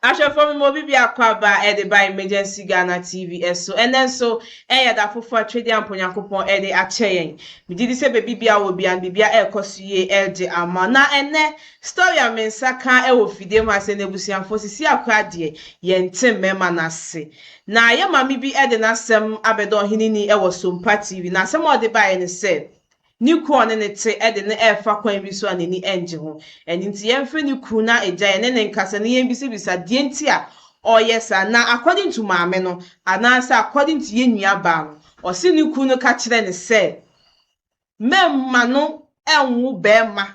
Ahwɛfoɔ me ma obi biako aba ɛde ba Emergency Ghana TV ɛso. Ɛnɛ nso ɛyɛ da foforɔ a Twedeɛ Ampa Onyankopɔn ɛde akyɛ yɛn. Megye di sɛ baabi bia wɔ bia no biribia ɛrekɔ so yie ɛde ama. Na ɛnɛ story a me nsa ka ɛwɔ fidie mu ha sɛ n'abusuafoɔ sisi akora deɛ yɛnte mmarima no ase. Na yɛ maame bi ɛde n'asɛm abɛdɔ ɔheneni ɛwɔ Sompa TV. Na asɛm a ɔde baeɛ ne sɛ ne kunu a ɔne ne te de no refa kwan bi so a n'ani nnye ho. Ɛno nti, yɛmfrɛ ne kunu na agya yɛne no nkasa na yɛmbisabisa deɛ nti a ɔreyɛ saa. Na according to maame no, anaasɛ according to yɛn nua baa no, ɔse ne kunu no ka kyerɛ no sɛ mɛmma no nwo bɛrima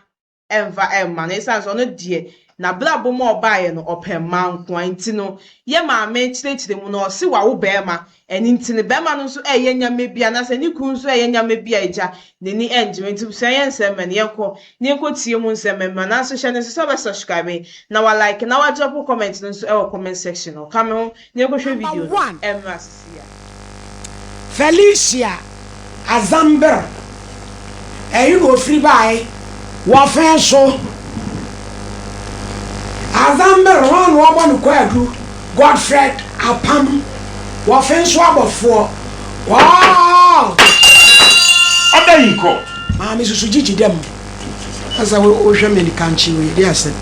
ɛmfa mma no esiane sɛ ɔno deɛ n'abrabɔ mu a ɔbaeɛ no ɔpɛ mmaa nko ara nti no yɛ maame kyerɛkyerɛ mu no ɔse wawo barima ɛno nti no barima no nso ɛyɛ nneɛma bi anaasɛ ne kunu nso ɛyɛ nneɛma bi a agya n'ani ɛngye ho nti sɛ yɛ nsɛm mɛ no yɛnkɔ na yɛnkɔ tie mu nsɛm mɛ nanso hyɛ no nso sɛ wobɛ subscribe na wa like na wa drop comment no nso ɛwɔ comment section hɔ ka me ho na yɛnkɔhwɛ video no ɛmmra sisi a. Felicia Azamber, ɛhe na ofiri bae? Wɔ fɛn so. Azamber, hɔn na wɔbɔ no kwaadu? Godfred Apam, wɔ fɛn so abɔfoɔ. All. Order in court. Maame susu gyigyi dɛm. Ɛsɛ wohwɛ me kankye wei de asɛm.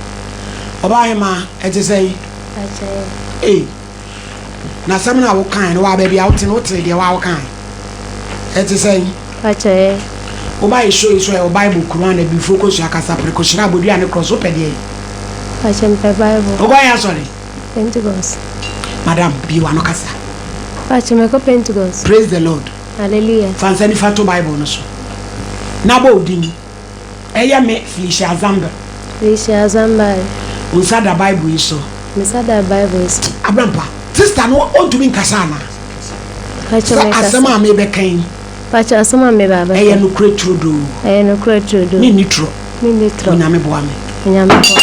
Ɔbaahemaa, ɛte sɛn? Ei. Na asɛm no a wokae no, waa baabi a wote no, wotee deɛ waa wokae? Ɛte sɛn? Pakyɛ ɛ. Woba yɛ show yi so a, yɛwɔ Bible, Quran, Abibifoɔ kosua, kasapere, kohyira, abodua ne cross, wopɛ deɛn? Pakyɛ mepɛ Bible. Wokɔ he asɔre? Pentecost. Madam, bue w'ano kasa. Pakyɛ mekɔ Pentecost. Praise the Lord. Hallelujah. Fa nsa nifa to Bible no so na bɔ wo din. Ɛyɛ me, Felicia Zamber. Felicia Zamber. Wo nsa da Bible yi so. Me nsa da Bible yi so. Abrampa, sister no ɔntumi nkasa anaa? Pacho Sɛ mekasa. asɛm a mebɛka yi. Pacho asɛm a meba abɛka. Ɛyɛ nokorɛ turodoo. Ɛyɛ nokorɛ turodoo. Menni torɔ. Menni torɔ. Onyame boa me. Onyame boa me.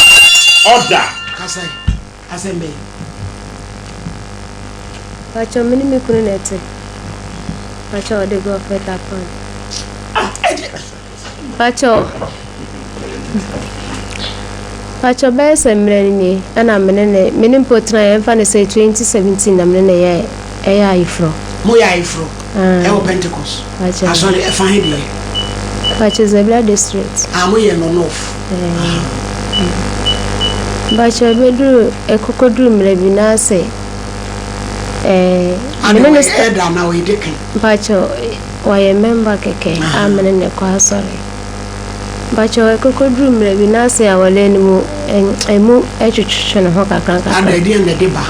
Order. Kasa yi, asɛm bɛn? Pacho me ne me kunu na ɛte. Pacho ɔde Godfred Akpan. Ah, ɛgye. Pakyɛw pakyɛw bɛyɛ sɛ mmerɛ no nie ɛna me ne ne me ne mpo tenaeɛ ɛmfa no sɛ 2017 na me ne no yɛ ɛyɛ ayeforɔ. Mo yɛ ayeforɔ ɛwɔ Pentecost asɔre ɛfa he deɛ? Pakyɛw Zebilla district. Ah mo yɛ no north. Pakyɛw ɛbɛduru ɛkɔkɔduru mmerɛ bi na asɛ ɛɛ me ne no. Ana ɔyɛ elder anaa ɔyɛ deacon? Pakyɛw. Ɔyɛ mɛmba kɛkɛ a me ne no kɔ asɔre. Mpakyɛw ɛkɔkɔduru mmerɛ bi na sɛ awɔreɛ no mu ɛmu twetwetwe ne ho kakra kakra. Ada ɛdeɛn na ɛde ba?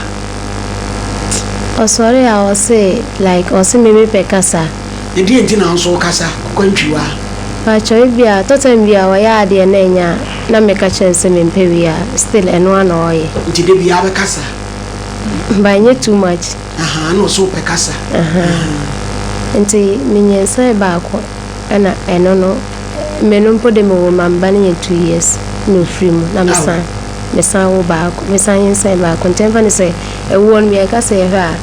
Ɔsɔre a ɔse like ɔse me me pɛ kasa. Ɛdeɛn nti na wo nso wo kasa kokwantwiwa? Mpakyɛw ebia tɔ time bi a ɔyɛ adeɛ na ɛnyɛ a na meka kyerɛ no sɛ mempɛ wei a still ɛno ara na ɔyɛ. Nti da biara wobɛkasa? But ɛnyɛ too much. Ahaa na ɔsɛ wopɛ kasa. Ahaa nti me nyinsɛn baako ɛna ɛno no me no mpo de me wo ma me ba no nya 2 years na ofiri mu na me san me san wo baako me san nyinsɛn baako nti ɛmfa ne sɛ ɛwoɔ no yɛka sɛ yɛhwɛ a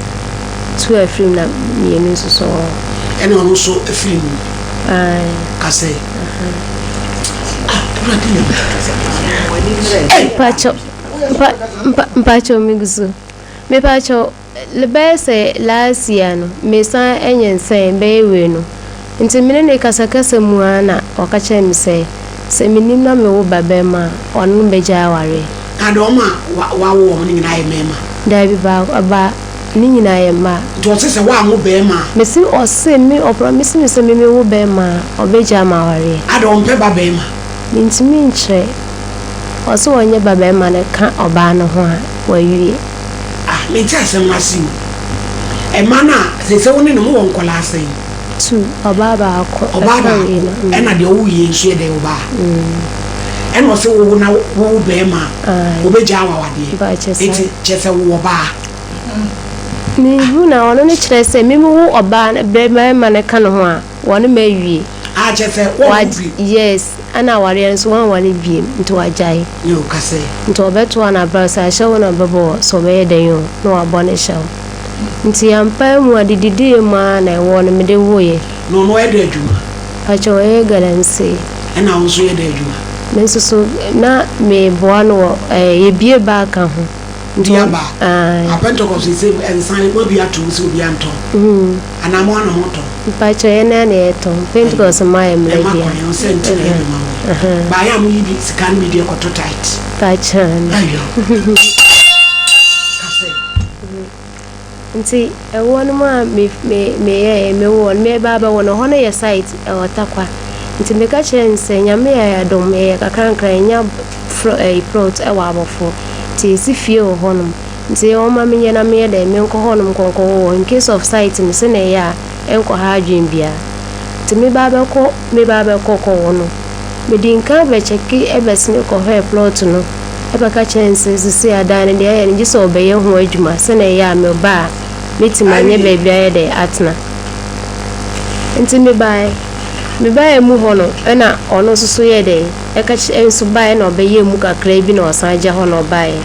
two afiri mu na mmienu nso so wɔ hɔ. Ɛna ɔno nso afiri mu. Ae. Kasɛ. Ah, Awurade na. Hey. Mpacho mpa mpa mpacho me gu so. Mepakyɛw, bɛyɛ sɛ last year no, mesan nyinsɛn bɛyɛ wei no. Ntsi me ne no kasakasa mu ara na ɔka kyerɛɛ me sɛ, sɛ minyim na mewo ba barima a, ɔno no begyae awareɛ. Na deɛ wɔn a wɔawo wɔn no nyinaa yɛ mmarima? Daabi, baako, ba, ne nyinaa yɛ mmaa. Nti ɔse sɛ woanwo barima a? Mese ɔse me, ɔpromise me sɛ me mewo barima a, ɔbɛgyaa me awareɛ. Adɛn, ɔmpɛ ba barima? Mentumi nkyerɛ. Ɔse ɔnyɛ ba barima no ka ɔbaa no ho a, wawie. Ah mente asɛm no ase o. Ɛma no a seesei wo ne no mowɔ nkwadaa sɛn? Two, ɔbaa baako Ɔbaa ɛka baako wei no. Mm. Ɛna deɛ ɔwo yie nso yɛ dɛn ɔbaa? Mm. Ɛna ɔse wowo na wowo bɛɛma a Aye. ɔbɛgyaa wo awadeɛ. Mpakyɛ saa. Eti kyerɛ sɛ wowɔ baa? Menhu na ɔno no kyerɛ sɛ me mewo ɔbaa no bɛɛma no ka ne ho a wɔne me awie. Ah kyerɛ sɛ wɔnwo bio? Yes, ɛna awareɛ no nso wanware biem nti wagyae. Ne o ka sɛ. Nti ɔbɛtoa n'abrabɔ sɛ ahyɛwo na ɔbɛbɔ wɔ sɛ ɔbɛyɛ dɛn o na wabɔ ne hyɛw. Nti ampae mu adedidiiɛ mu ara na ɛwoɔ no mede woeɛ. Na ɔno ɔyɛ dɛn adwuma? Pakyɛ ɔyɛ galamsey. Ɛna wo nso yɛ dɛn adwuma? Me nso so na meboa no wɔ ɛɛ yɛbie baa ka ho. Nti Dua wɔn ba. Ae. A Pentecost sɛ nsan mo bi ato mu sɛ obi antɔn. Anaa mo ana mo tɔn. Mpakyɛ yɛn ara na yɛtɔn. Pentecost mma yɛ mmara Ɛma biara. kwan sɛ nti na yɛde ma mo. Baayɛ a moyi bi sika no bi deɛ kɔtɔ tight. Mpakyɛ aane. Ayo. Kasɛ. Nti ɛwoɔ no mu a me me meyɛɛ mewoo no meba abɛwo no hɔ no yɛ site ɛwɔ Tarkwa. Nti meka kyerɛɛ no sɛ Nyame yɛ adom yɛyɛ kakrankra yɛnya frɔ ɛyi plot ɛwɔ abɔfoɔ nti yɛsi fie wɔ hɔ nom nti ɔmma menyɛ na menyɛ dɛn menkɔ hɔ nom nkɔ nkɔwo hɔ in case of site no sɛnea ɛyɛ a ɛnkɔ ha adwene biara. Nti meba abɛkɔ meba abɛkɔ kɔwo no medi nkan bɛkyɛke ɛbɛsene kɔhwɛɛ plot no ɛbɛka kyerɛɛ no sɛ sesei adan no deɛ ɛyɛ no gye sɛ ɔbɛyɛ ho adwuma sɛnea ɛyɛ a meba a mɛtumi anyɛ baabi ayɛ dɛn atena. Nti mebaeɛ. Mebaeɛ mu hɔ no ɛna ɔno nso so yɛɛ dɛn ɛka kyerɛ nso baeɛ na ɔbɛyɛɛ mu kakra bi na ɔsan gya hɔ na ɔbaeɛ.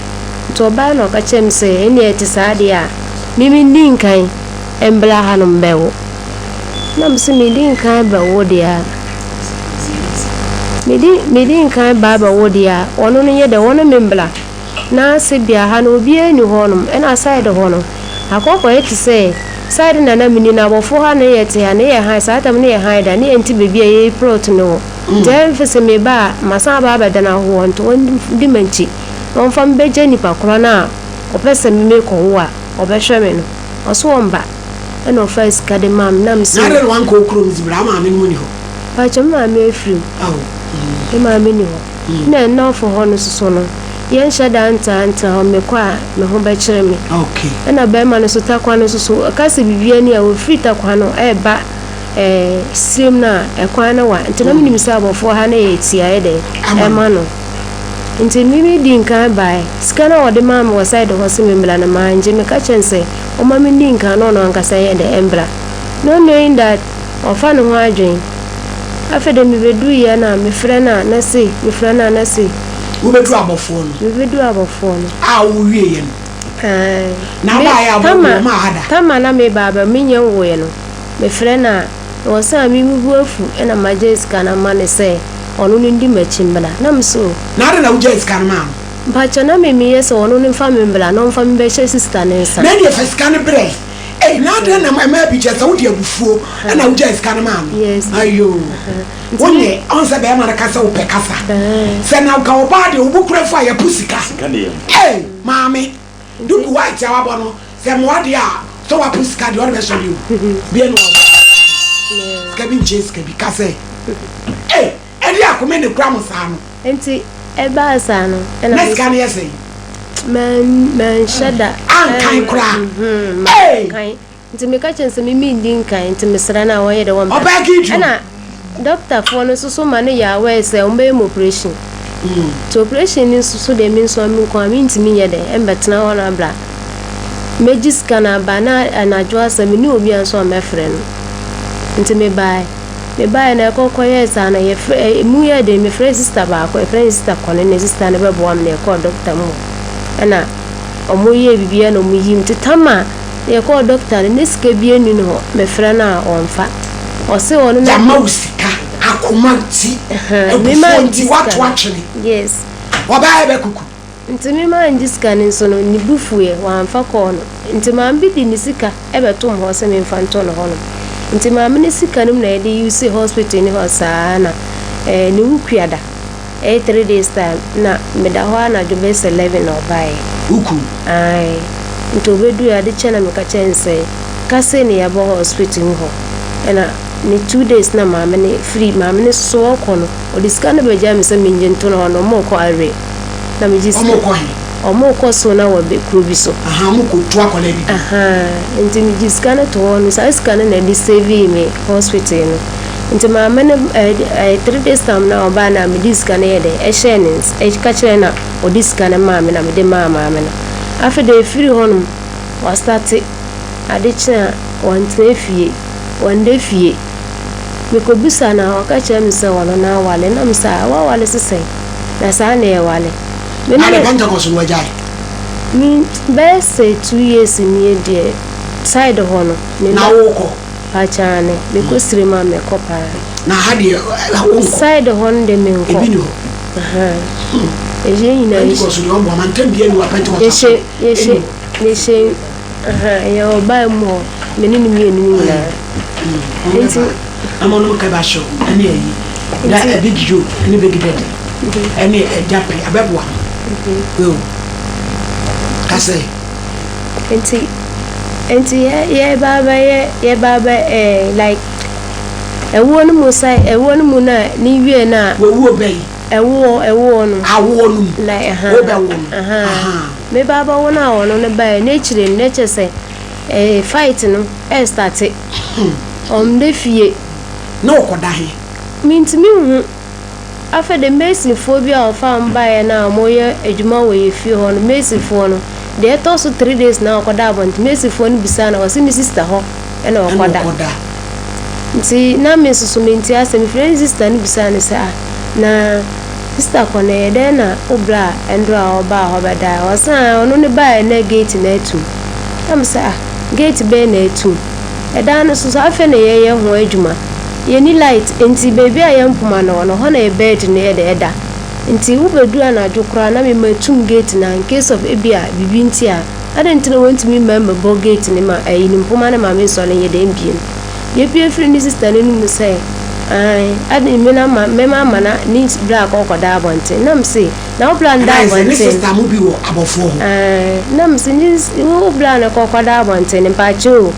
Nti ɔbaeɛ na ɔka kyerɛɛ me sɛ ɛnneɛ ɛte saa deɛ a me menni nkan mbra hanom mbɛwo. Na mese medi nkan bɛwo deɛ a medi medi nkan ba bɛwo deɛ a ɔno no nyɛ dɛ ɔne me mbra. Na sebia ha no obiara nni hɔ nom ɛna side hɔ no akɔ akɔyɛ te sɛ side na na menni no abɔfo ha na yɛte ha na yɛ hann saa tam no yɛ hann da ne yɛnte baabi a yɛyi plot no wɔ nti ɛmfe sɛ meba a masan aba abɛdan ahoɔ nti wɔndi m'akyi na wɔmfa me bɛgya nipa korɔ no a ɔpɛ sɛ me mekɔwo a ɔbɛhwɛ me no ɔse ɔmba ɛna ɔfaa sika de maa me na mese Na adɛn na wankɔ wo kurom dzi bra wo maame no mu ni hɔ? Pakyɛ me maame afiri mu Ao. Me maame ni hɔ. Nna nnamfo hɔ no soso no, yɛnnhyɛ da nntaa nntsena hɔ, mekɔ a, me ho bɛkyere me. Nna bɛrima no so takwa no soso, ɔka sɛ biribiara ni a, ofiri takwa no reba eh, serem no a, kwan no wa. Ntsi na minyim sɛ abɔfoɔ ha no yɛ tsiaeɛ dɛ ɛma no. Ntsi me medii nkan bae. Sika no a wɔde maa me wɔ side hɔ se membra no, mangye. Meka kyerɛɛ no sɛ ɔmma mendi nkan na ɔno ankasa nyɛ dɛ ɛmbra. Not knowing that ɔfa ne ho adwen. Afei de mebeduiɛ na mefrɛ no a, na sei, mefrɛ no a, na sei. Wobɛduru abɔfoɔ no. Mebɛduru abɔfoɔ no. A wowieɛ no. Ae. Na wobaeɛ a Tama, wɔmaa ha da. Tama na meba aba, mennya nwoeɛ no, mefrɛ no a, na ɔse a me me bo afu na magyae sika no ama no sɛ ɔno no ndi m'akyi mmra. Na mese o. Na adɛn na wogyae sika no maa no? Mpakyɛ na me meyɛ sɛ ɔno no mfa me mbra na ɔmfa me bɛhyɛ sista no nsa. Na ɛnneɛ fa sika no brɛ. Ei na adɛn na ɛmaa bi kyerɛ sɛ wode abufuo na wogyae sika no maa no? Ayoo wonyɛ ɔn sɛ bɛrima no ka sɛ wopɛ kasa sɛ na nka ɔbaa deɛ wo bo kura fu a yɛpo sika ei maame duku white a wabɔ no sɛ mmoa deɛ a sɛ wapo sika deɛ ɔde bɛsɔre o bie no wabɔ sika bi nkyɛn sika bi ka sɛ ei ɛde akome ne kura mo saa no. Nti ɛbaa saa no ɛna Na sika no yɛ sɛn? Manhyɛ da. Ankan koraa. Hey! Mankan. Nti meka kyerɛ no sɛ me menni nkan nti mesrɛ no a ɔnyɛ dɛ wɔmpɛ. Ɔbaa Gideon. Ɛna dɔktafoɔ no nso so ma no yɛ aware sɛ wɔbɛyɛ me operation. Nti operation no nso so deɛ me nso me nko ara mentumi nyɛ dɛ ɛmbɛtena hɔ no abra. Mɛgye sika no aba na anadwo asa menni obiara nso a mɛfrɛ no. Nti mebaeɛ. Mebaeɛ no ɛkɔ kɔyɛɛ saa no yɛfrɛ ɛ emu yɛɛ den mefrɛɛ sista baako yɛfrɛ no sista Kɔne na sista no bɛboa me na yɛkɔɔ dɔkta mu hɔ ɛna wɔn yɛɛ biribiara na wɔn yii me nti tam a yɛkɔɔ dɔkta no ne sika biara nni ne hɔ mefrɛ no a ɔnfa ɔse ɔno na Yɛama wo sika akoma nti mema abufuo ngye nti sika woato no atwene yes. ɔbaa ɛbɛkuku. Nti me mangye sika no nso no, ne bo fuiɛ, wamfa kɔɔ no. Nti maame bi de ne sika bɛtoom hɔ sɛ memfa ntɔ no hɔnom. Nti maame no sika no mu na yɛde use hospital ni hɔ saa na eh, ne wo kuada, ɛyɛ 3 days time, na meda hɔ anadwo bɛyɛ sɛ 11 na ɔbaeɛ. Wo kunu? Ae. Nti ɔbɛduiɛ, ade kyeɛ na meka kyerɛɛ no sɛ, ka sei na yɛabɔ hospital mu hɔ. Ɛna ne 2 days na maame no firi, maame no nso so ɔkɔ no, ɔde sika no bɛgyaa me sɛ mengye nto no hɔ na wɔrekɔ awe. Na megye sika. Wɔrekɔ he? Wɔrekɔ so na wɔ bɛ kuro bi so. Ahaa, wɔrekɔtu akwadaa bi din. Ahaa, nti megye sika no to hɔ no, saa sika no na ɛde savee me hospital no. Nti maame no ɛɛ ɛɛ 3 days time no a ɔbaa no a mede sika no yɛ dɛ, ɛhyɛɛ ne nsa, ɛka kyerɛɛ no na ɔde sika no maa me na mede maa maame no. Afei deɛ ɛfiri hɔnom, wastate, ade kye a, wantena fie, wanda fie. Mekɔbisa no a, ɔka kyerɛ me sɛ ɔno n'awale. Na mese, ah, w'awale se sɛn? Na saa na yɛwale. Me ne Na no. Pentecost no wagyae? Me, bɛyɛ sɛ 2 years nie deɛ, side hɔ no, me Na ma. wokɔ? Pakyaane, mekɔ sire mu a mekɔ paa. Na ha deɛ, wonkɔ? Side hɔ no deɛ menkɔ. Ebi ni hɔ? Ahaa. Yɛhyɛ nyinaa Pentecost deɛ ɔboa mantam biara nni hɔ a Pentecost Yɛhyɛ asɔre yɛhyɛ nni hɔ. yɛhyɛ ahaa yɛwɔ baa mu hɔ me ne no mmienu no nyinaa. Wɔn Nti bɛba na mo nom kɛba hyew ɛne ayi na nti Big Joe ɛne Big Daddy ɛne Agya Pe abɛboa mo o kasɛ. Nti nti yɛ yɛba abɛyɛ yɛba abɛ ɛɛ like ɛwoɔ no mu sa ɛwoɔ no mu no a ne wie no a. Wawuo bɛyi. Ɛwoɔ ɛwoɔ no. Awoɔ no mu. Like ahaa. Wobɛwo no. Ahaa. Ahaa. Meba abɛwo no a ɔno no baeɛ n'akyire no na kyerɛ sɛ ɛɛ fight no ɛɛstate. Ɔmmba fie. Na ɔkɔda he? Mentumi nhu. Afei de masonfoɔ bi a wɔfaa wɔn baeɛ no a wɔreyɛ adwuma wɔ yɛn fie hɔ no, masonfoɔ no, deɛ ɛtɔ so three days na ɔkɔda abɔnten, masonfoɔ no bisaa no, ɔse ne sister hɔ na Ɛna ɔkɔda. ɔkɔda. Nti na me nso so mente aseɛ, mefrɛɛ ne sister no bisaa no sɛ, ah, na sister kɔ no ɛyɛ dɛn na wo bra ndora a ɔbaa hɔ bɛdaeɛ? Ɔse ah, ɔno ne baeɛ na gate no atum. Na me sɛ ah, gate bɛn na atum? Ɛdan no so so afei na yɛyɛ ho adwuma. Yɛnni light nti baabi a yɛn mpoma no wɔ no hɔ na yɛ bed no yɛ dɛ ɛda. Nti wo bɛduru anadwo koraa na me matum gate no a in case of ebia biribi nti a adɛn nti na wɔntumi mma mmɛbɔ gate no ma ɛyi no mpoma no ma me nsɔre nyɛ dɛ mbie no. Yɛpue firi ne sister no anum sɛ ae adɛn me na ma mɛma ama na ne bra akɔ kɔda abɔnten na me se na wo bra nda Ɛna ayɛ sɛ ne abɔnten. sister mo bi wɔ abɔfoɔ hɔ. Ae na me se ne wo bra no kɔ kɔda abɔnten mpakyɛw o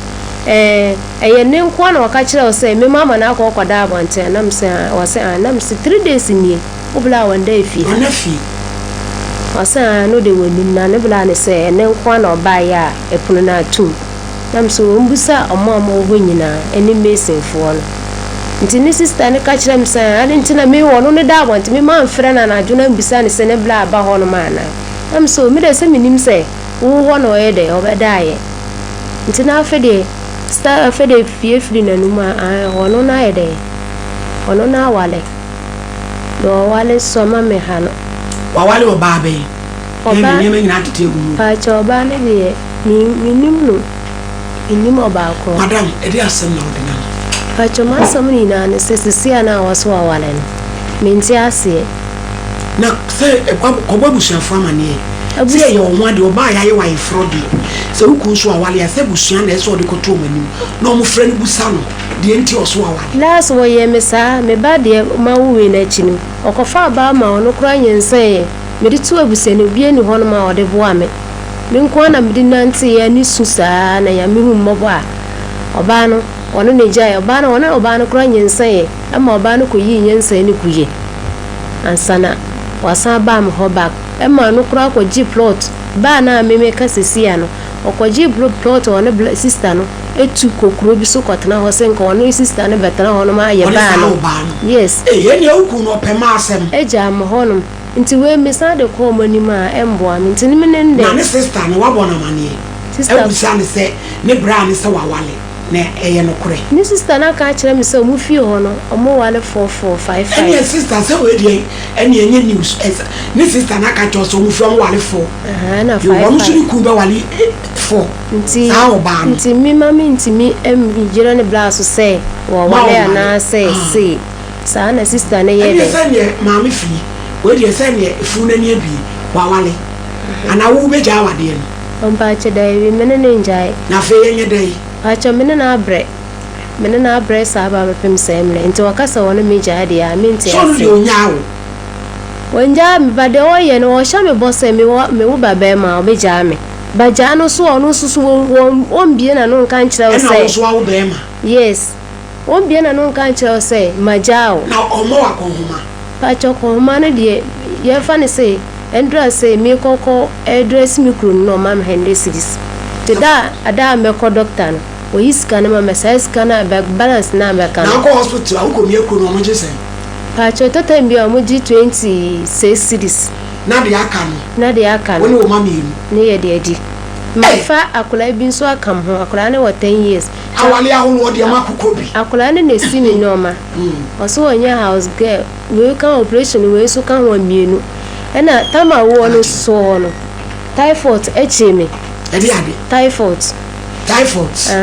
ɛɛ. Ɛyɛ ne nkoa na ɔka kyerɛɛ wo sɛ mema ama no akɔ kɔda abɔnten a? Na mese aane. Ɔse aane. Na mese three days nie wo bla a wɔnda efie ha? Ɔnna fie. Ɔse aane no de wɔnim na ne bla ne sɛ ɛnɛ nkoa na ɔbaeɛ a ɛpono no atum. Na mese wɔmbusa ɔmo a ɔmo wɔ hɔ nyinaa ɛne mason foɔ no. Nti ne sister no ka kyerɛɛ me sɛ aane adɛn nti na me ɔno no da abɔnten me mamfrɛ no anadwo no ambisa no sɛ ne bla aba hɔ nom anaa? Na mese oo me deɛ sɛ menim sɛ wo hɔ na ɔyɛ dɛ ɔbɛdaeɛ. Nti na afei deɛ star afei deɛ fie firi n'anum a ae ɔno no ayɛ dɛn ɔno no awale na ɔwale nso ama me ha no. Wawale ɔbaa bɛn? Ɛna Ɔbaa nneɛma nyinaa atete agu mu. Paakyɛw ɔbaa no deɛ me mennim no mennim ɔbaa korɔ. Madam ɛdeɛ asɛm na wode nam? Paakyɛw m'asɛm no nyinaa ne sɛ sisi a na wɔse wawale no mente aseɛ. Na sɛ kɔbɔ abusuafoɔ amaneɛ sɛ yɛyɛ wo ho adeɛ, ɔbaa a yɛayɛ wo ayeforɔ deɛ, sɛ wo kunu nso awale a, sɛ abusua na ɛsɛ sɛ ɔde kɔto wɔn anim na wɔfrɛ no bisa no deɛ nti a ɔso awale. Last wɔyɛɛ me saa, me ba deɛ mawo wei no akyi no, ɔkɔfaa baa maa ɔno koraa nyinsɛneeɛ, mede too abusua no, obiara nni hɔnom a ɔde boa me, me nko ara na mede nanteeɛ ne su saa na Nyame hu me mmɔbɔ a, ɔbaa no ɔne no gyaeɛ, ɔbaa no ɔne ɔbaa no koraa nyinsɛneeɛ ma ɔbaa no kɔyii nyinsɛn no guiɛ. ansa na wasan aba me hɔ back. Ɛma no koraa kɔgyee plot baa no a me meka seesei a no, ɔkɔgyee plot a ɔne bla sister no tu kɔ kuro bi so kɔtena hɔ sɛ nka ɔne sister no bɛtena hɔ nom ayɛ Ɔne baa saa no. ɔbaa no? Yes. Ei, ɛnneɛ wo kunu no ɔpɛ mmaa asɛm. Agyaa me hɔ nom. Nti wei mesan de kɔ wɔn anim a ɛmboa me. Nti ne me ne no Na deɛ. ne sister no, woabɔ no amaneɛ? Sister. Abisa no sɛ ne bra ne sɛ wawale? Na ɛyɛ nokorɛ. Me sister no aka akyerɛ me sɛ ɔmo fie hɔ no ɔmo ware four four five five. Ɛneɛ sister sɛ wei deɛ ɛneɛ ɛnyɛ news ɛsɛ ne sister no aka kyerɛ wo sɛ ɔmo fie ɔmo ware four Ahaa ɛna yoo five ɔno nso five. ne kunu bɛware four Nti saa ɔbaa no. nti me ma me ntumi ngyina ne bra so sɛ Ma wɔware ɔnware anaa sɛ ah. sei saa na sister no yɛ Ɛneɛ dɛ. sɛ neɛ maame firi wei deɛ sɛ neɛ efunu no ani abie waware anaa wo wobɛgyae awadeɛ no. Mpakyɛ daabi me ne no ngyae. Na afei yɛnyɛ dɛn? Mpakyɛ me ne no abrɛ. Me ne no abrɛ saa aba abɛpem saa mmerɛ nti ɔka sɛ ɔne me gyae deɛ a mente Sɛ ɔno aseɛ. deɛ ɔnyaa wo. Ɔngyaa me but deɛ ɔyɛ no ɔhyɛ me bɔ sɛ me wɔ me wo ba bɛɛma a ɔbɛgyaa me but gyaa no so ɔno nso so wɔ ɔmbie n'ano nka nkyerɛ wo Ɛna wo sɛ. nso wawo bɛɛma. Yes. Ɔmbie n'ano nka nkyerɛ wo sɛ magyaa wo. Na ɔmmɔ wo akɔnhoma. Pakyɛ kɔnhoma no deɛ yɛmfa no sɛ ɛndura sɛ mekɔ kɔ ɛdrɛse me kunu no na ɔma me hundred cedis nti da a da a mɛkɔ doctor no ɔyi sika no ma me saa sika no a bɛ balance no a bɛka Na no. wokɔ hospital a wokɔ mia kuro no ɔmo gye sɛn? Pakyɛ tɔ time bi a ɔmo gye 26 cedis. Na deɛ aka no? Na deɛ aka Wo no ne wo mma mmienu? ne yɛde adi. Ei! Mafa akwadaa bi nso aka me ho akwadaa no wɔ ten years. Awale ahoroɔ deɛ moakokɔ bi. Akwadaa no na esi me nnoɔma. Ɔse ɔnyɛ house girl wei ka operation wei nso ka ho mmienu ɛna tam a wowɔ no nso hɔ no typhoid kyee me. Ɛde ade. Typhoid. Typhoid. Ɛyɛ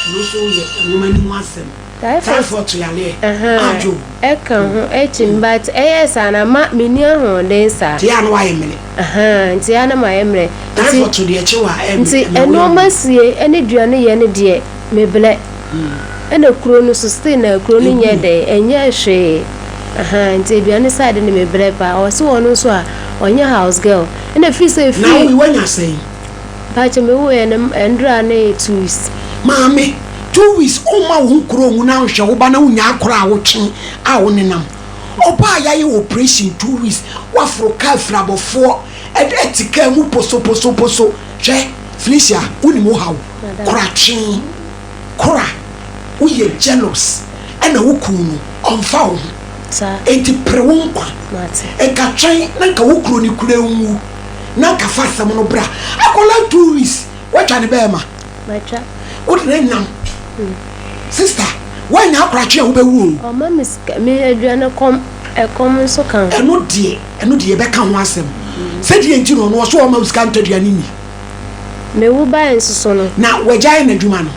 ɛno nso yɛ nwoma no mu asɛm. Typhoid to yareɛ. Adwo. Ɛka ho ɛkyim but ɛyɛ saa na ma menni ahoɔden saa. Nti yɛ a na wayɛ mmerɛ. Ahaa nti yɛ a na mayɛ mmerɛ. Typhoid to deɛ ɛkye wo a ɛmɛ. Nti nnoɔma sie ɛne duane yɛ no deɛ mebrɛ. Ɛna kuro no so still na kuro no nyɛ dɛn ɛnyɛ hwee. Ahaa nti aduane side no mebrɛ paa. Ɔse ɔno nso a ɔnyɛ house girl. Ɛna firi sɛ ɛfiri. Na wo wanya sɛn? Mpakyɛ me woeɛ no ɛndura ne 2 weeks. Maame, 2 weeks womma wo ho kuro ngu na nhwɛ wo ba na wonya akora a wotwe a wo nenam. Ɔbaa a yɛayɛ operation 2 weeks, woaforo kaa firi abɔfoɔ ɛte kaa mu posoposoposo. Hwɛ, Felicia, wonim wo haw. Kora twe, kora, woyɛ jealous ɛna wo kunu no ɔmfa wo ho. Enti pere wo nkwa. Nka twɛn na nka wo kuro no kura nwu na nka fa asɛm no bra. Akwadaa 2 weeks, woatwa ne bɛɛma? Matwa. Wode ne nam. Sister, woanya akoratwe a wobɛwu o. Ɔma me sika, me aduane kɔm, ɛkɔm nso ka ho. Ɛno deɛ, ɛno deɛ yɛbɛka ho asɛm. Sɛdeɛ nti no, ɔno ɔso ɔma wo sika ntɔ aduane nni. Mewu bae nso so no. Na wagyae n'adwuma no.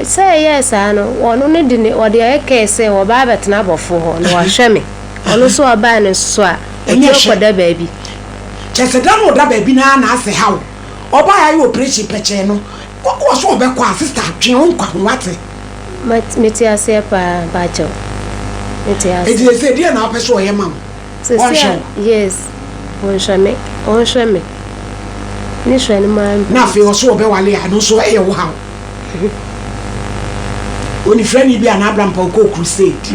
Sɛ ɛyɛɛ saa no, ɔno no de ne, ɔde ayɛ kɛɛ sɛ ɔba abɛtena abɔfoɔ hɔ na wahwɛ me. Ɔno nso ɔbae no nso so a, Ɛnyɛ ɔtu hwɛ. akɔda baabi. Kyerɛ sɛ da no ɔda baabi no ara na asɛ haw. Ɔbae ayɛ operation pɛkyɛɛ no, ɔso ɔbɛkɔ a, sister twe wo nkwa ho wate. Mete aseɛ paa, mpakyɛw. Mete Enti aseɛ. seesei deɛn na wopɛ sɛ ɔyɛ ma wo? Seesei Ɔnhwɛ a, wo? yes, ɔnhwɛ me, ɔnhwɛ me. Ne hwɛ no maa Na afei ɔso ɔbɛwale a, ɛno nso ɛyɛ wo haw. Onifirani bi a n'abra mpa ɔkɔɔ crusade.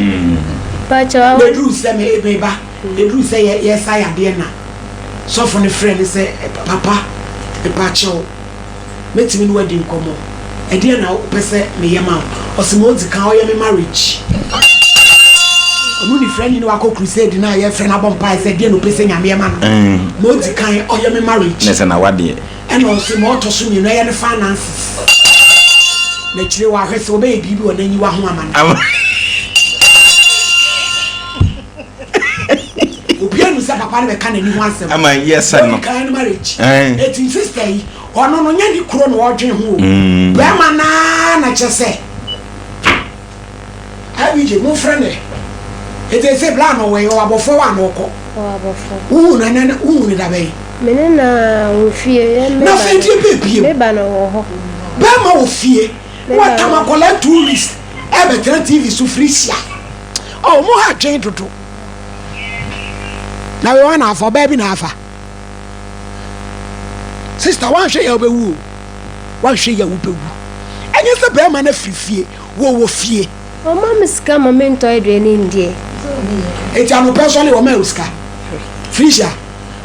Mpakyɛw, Na awo. ɛduruu sɛ me meba, ɛduruu sɛ yɛ yɛsa yadeɛ na sɔfo no frɛ no sɛ papa mepakyɛw mɛtumi ne wo adi nkɔmmɔ, ɛdeɛn na wopɛ sɛ meyɛ ma wo? Ɔse ma ɔdzi kan ɔyɛ me marriage. Ɔno nifirani no wakɔ crusade no a yɛfrɛ no abɔ mpae sɛ ɛdeɛn na ɔpɛ sɛ Nyame yɛ ma no, ma ɔdzi kan ɔyɛ me marriage. Ne sɛ na wadeɛ. Ɛna ɔse ma ɔtɔ so mmienu ɛyɛ ne finances. Na akyire wahwɛ sɛ ɔbɛyɛ biribi wɔ n'anyiwa ho ama no. Obiara nim sɛ papa no bɛka n'ani ho asɛm. Ama yɛ sɛ no. Ɔdi kan no marriage. Ɛn. Eti sister yi, ɔno no nyɛ ne kuro na ɔdwen ho o. Bɛrima naa na kyɛ sɛ. IBJ mo frɛ no ɛ. Eti ese bla na ɔwɔ yi, ɔwɔ abɔfoɔ wɔ ana ɔkɔ. Ɔwɔ abɔfoɔ. Wohu no ɛnɛ, wohu no da bɛn? Me ne na wɔ fie. Yɛ me Na ba afei no. deɛ bɛɛ biem. Me ba no wɔ hɔ. Bɛrima wɔ fie. Me ba Watam no. akwadaa 2 weeks ɛbɛtena TV so firi hyia. Oh, mo ha dwen dodo. Na wei wana afa, ɔbaa bi na afa. Sister, wanhwɛ yɛ wobɛwu o. Wanhwɛ yɛ wobɛwu. Ɛnyɛ sɛ bɛrima no afiri fie, wɔwɔ fie. Ɔma me sika ma mentɔ aduane ndie. Eti anɔpɛ sɔle wɔma wo sika. Felicia,